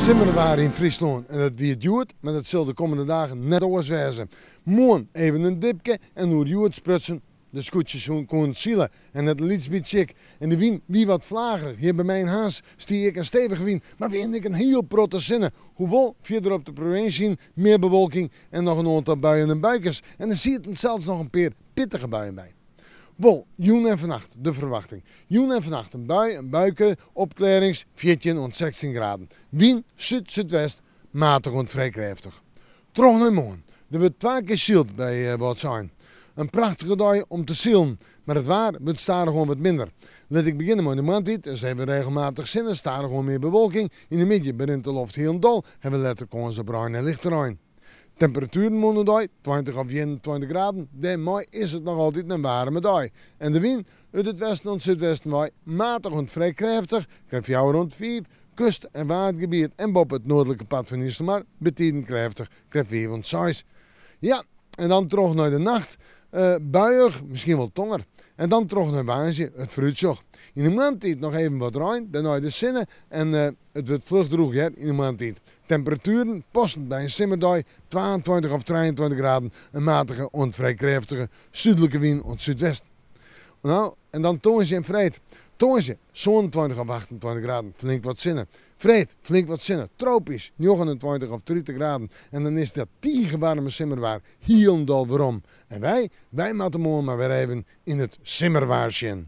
Simmerwaar yn Fryslân en dat wie it hjoed, mar dat sil de kommende dagen net oars wêze. Moarn even in dipke en oer hjoed sprutsen, de skûtsjes koenen sile en net in lyts bytsje ek. En de wyn wie wat flagerich. Hjir by my yn Harns stie ek in stevige wyn, mar wie ek in hiel protte sinne. Hoewol fierder op de provinsje yn mear bewolking en noch in oantal buien en buikes. En der sieten sels noch in pear pittige buien by. Wol, jûn en fannacht de ferwachting. Jûn en fannacht in bui, in buike, opklearrings, 14 oant 16 graden. Wyn súd-súdwest, matich oant frij krêftich. Troch nei moarn. Der wurdt twa kear syld by Wâldsein. In prachtige dei om te silen, mar it waar wurdt stadichoan wat minder. Lit ik begjinne mei de moarntiid, is even regelmatich sinne, stadichoan mear bewolking. Yn de middei berint de loft hielendal, hawwe we letter kâns op rein en lichte rein. Temperatueren moarn oerdei, 20 of 21 graden, dêrmei is it noch altyd in waarme dei. En de wyn út it westen oant súdwesten wei, matich oant frij krêftich, krêft 4 oant 5, kust- en waadgebiet en boppe it noardlike part fan Iselmar betiden krêftich, krêft 5 oant 6. Ja, en dan troch nei de nacht, buiïch, miskien wol tonger. En dan troch nei woansdei, it foarútsjoch. Yn de moarntiid noch even wat rein, dêrnei de sinne en it wurdt fluch drûch hear yn de moarntiid. Temperatueren passend by in simmerdei, 22 of 23 graden, in matige oant frij krêftige súdlike wyn oant súdwest. No, en dan tongersdei en freed. Tongersdei 27 of 28 graden, flink wat sinne. Freed flink wat sinne, tropysk, 29 of 30 graden. En dan is dat tige waarme simmerwaar hielendal werom. En wy, wy moatte moarn mar wer even yn it simmerwaar sjen.